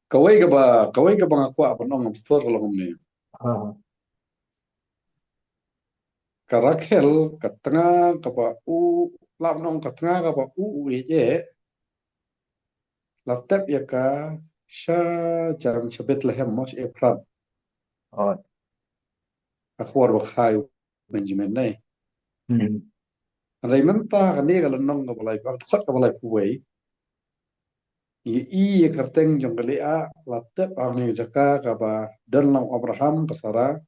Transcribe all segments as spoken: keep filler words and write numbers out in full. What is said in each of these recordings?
Kawei kaba, kawei kaba nga kwah ban ong, Pastor, ka long kumne. Ka Rakhel, ka tnga kaba u, lah ban ong ka tnga kaba u, u ïeit, la tep ïa ka sha jan sha Bethlehem, mo, sha Ephrath. Ka khwor ba kha ïa u Benjamin, ne. Hynrei mynta kane ka lynnong kaba lai, ka dkhot kaba laiphew wei, ngi ïohi ïa ka kyrteng jong ka Leah la tep hangne ka jaka kaba don lang u Abraham, ka Sarah,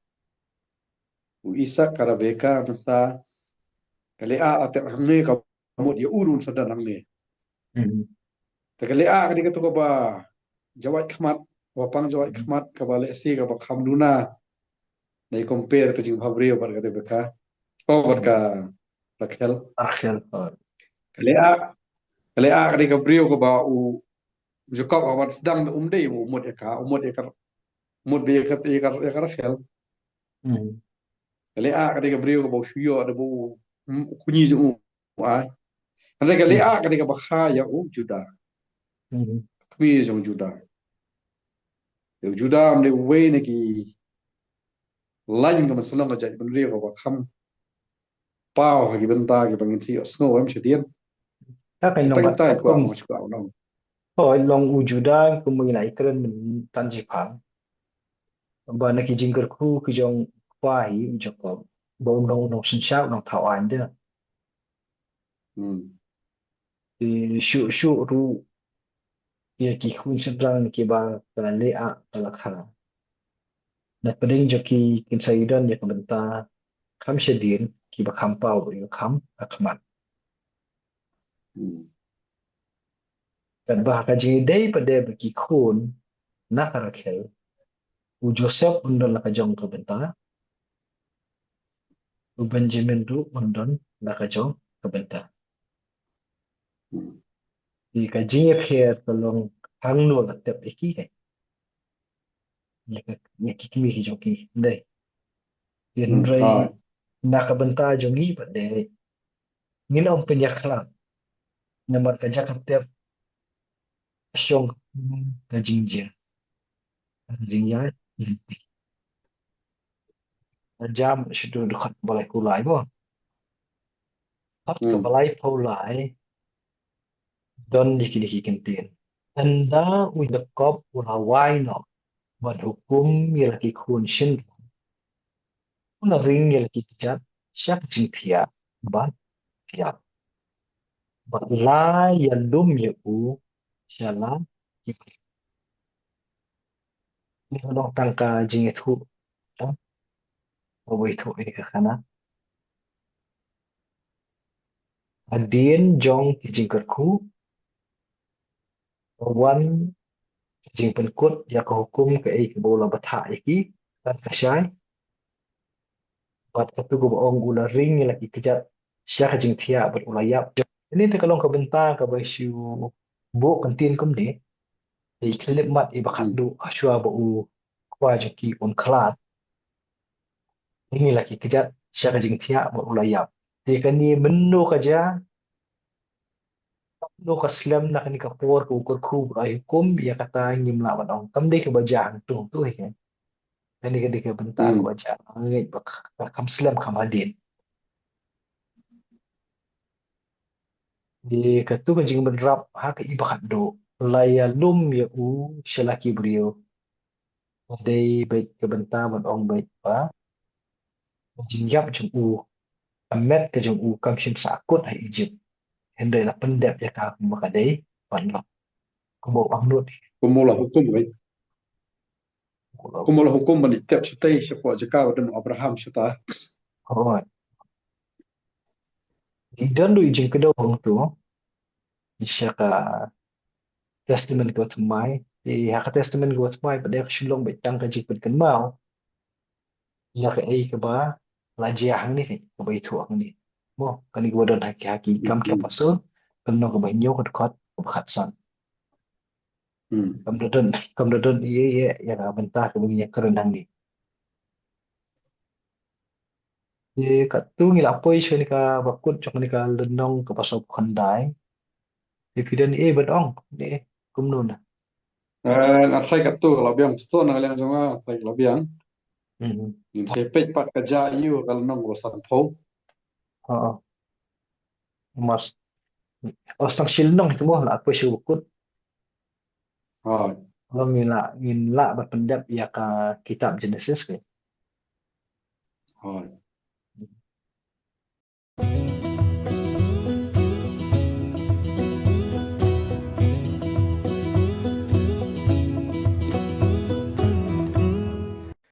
u Isaak, ka Rebekah. Mynta ka Leah la tep hangne, ka mut ïa u ruh un sa don hangne. Te ka Leah ka dei kato kaba jawai khmat, kaba pang jawai khmat, kaba lehse kaba kham duna. Nai compare ka jingbhabriew bad ka Rebekah, oh, bad ka Rakhel. Ka Leah, ka Leah ka dei ka briew kaba u Jakob haba sdang da um dei, u mut ïa ka, u mut ïa ka, mut ba ïa ka, ïa ka, ïa ka Rakhel. Ka Leah ka dei ka briew kaba u shu ïoh da ba u, mm, u kmie jong u, ai. Hynrei ka Leah ka dei kaba kha ïa u Judah. Kmie jong u Judah. Ïa u Judah um dei uwei na ki lain ka mynsiem ka jaitbynriew kaba kham paw ha ki bynta kiba ngin sa ïohsngew, em, shadien. Ta ka long, ta ka long u Judah, kumba ngi la ïakren mynta jingpang, ba na ki jingkyrkhu ki jong u kpa hi u Jakob, ba un long, un long synshar, un long thaw aiñ de. Te shuh shuh ruh ïa ki khun shynrang kiba ka Leah ka la kha, na pdeng jong ki kin sa ïadon ïa ka bynta kham shadien, kiba kham paw, kiba kham ha khmat. Katba ha ka jingïadei pat de bad ki khun na ka Rakhel, u Joseph un don la ka jong ka bynta, u Benjamin ruh un don la ka jong ka bynta. Te ka jingïapher ka long hangno la tep ïa ki, ïa ka, ïa ki kmie ki jong ki, ym dei? Hynrei na ka bynta jong ngi pat de, ngin ym pynïakhlad, namar ka jaka tep shong ka jingjia, ka jingïaid lynti. Jam sha dkhot ba laiphew lai, mo. Dkhot kaba laiphew lai don ïa kine ki kyntien: Ynda u Jakob u la wai noh ban hukum ïa la ki khun shynrang, u la ring ïa la ki kjat sha ka jingthiah bad thiah, bad la ïalum ïa u sha la ki briew. Ngi long tang ka jingïathuh, tang ka ba ïathuh ïa ka khana. Hadien jong ki jingkyrkhu, ka wan ka jingpynkut ïa ka hukum kaei kaba u la bthah ïa ki, kan ka shai. Bad katu kaba ong u la ring ïa la ki kjat sha ka jingthiah bad u la ïap. Kane te ka long ka bynta kaba shu buh kyntien kumne. Te i khyllipmat iba khatduh, hashwa ba u kpa jong ki un khlad, ring ïa la ki kjat sha ka jingthiah bad u la ïap. Te kane mynno ka jia, mynno ka slem na kane ka por ka u kyrkhu ba u ai hukum, ïa kata ngim lah ban ong. Kam dei kaba jia hangto hangto hi, kane ka dei ka bynta kaba jia, ngeit ba ka, ka kham slem kham hadien. Te katu ka jingbynrap ha ka iba khatduh, la ïalum ïa u sha la ki briew. Ka dei beit ka bynta ban ong beit ba ka jingïap jong u, ka met ka jong u kam shym sah kut ha Egypt. Hynrei la pyndep ïa ka kumba ka dei ban long, kumba u angnud, kumba u la hukum, beit. Kumba u la hukum ban ïa tep shatei shapoh jaka ba don u Abraham shata. Alright. Ngi don ruh i jingkdew hangto sha ka Testament kaba thymmai. Te ha ka Testament kaba thymmai pat de ka shu long beit tang ka jingpynkynmaw ïa kaei kaba la jia hangne, kaei kaba ïathuh hangne. Mo, kane kaba don ha ki, ha ki Kam ki Apostol, ka lynnong kaba hynñiew, ka dkhot kaba khatsan. Kam da don, kam da don ïa, ïa, ïa ka bynta kaba ngi ïakren hangne. Te katto ngi la poi sha kane kaba kut jong kane ka lynnong kaba sawphew khyndai. Te phi don ei ban ong ne kumno na? Eh, nga try katto, la biang pistol na ka liang jong nga, try la biang. Hmm. Ngin sa peit pat ka jia ïa u ka lynnong ba sanphew. Ha. Mas. Os tang shi lynnong ito mo la poi sha u kut. Ha. Long ngin lah, ngin lah ban pyndep ïa ka kitab Genesis ke. Ha.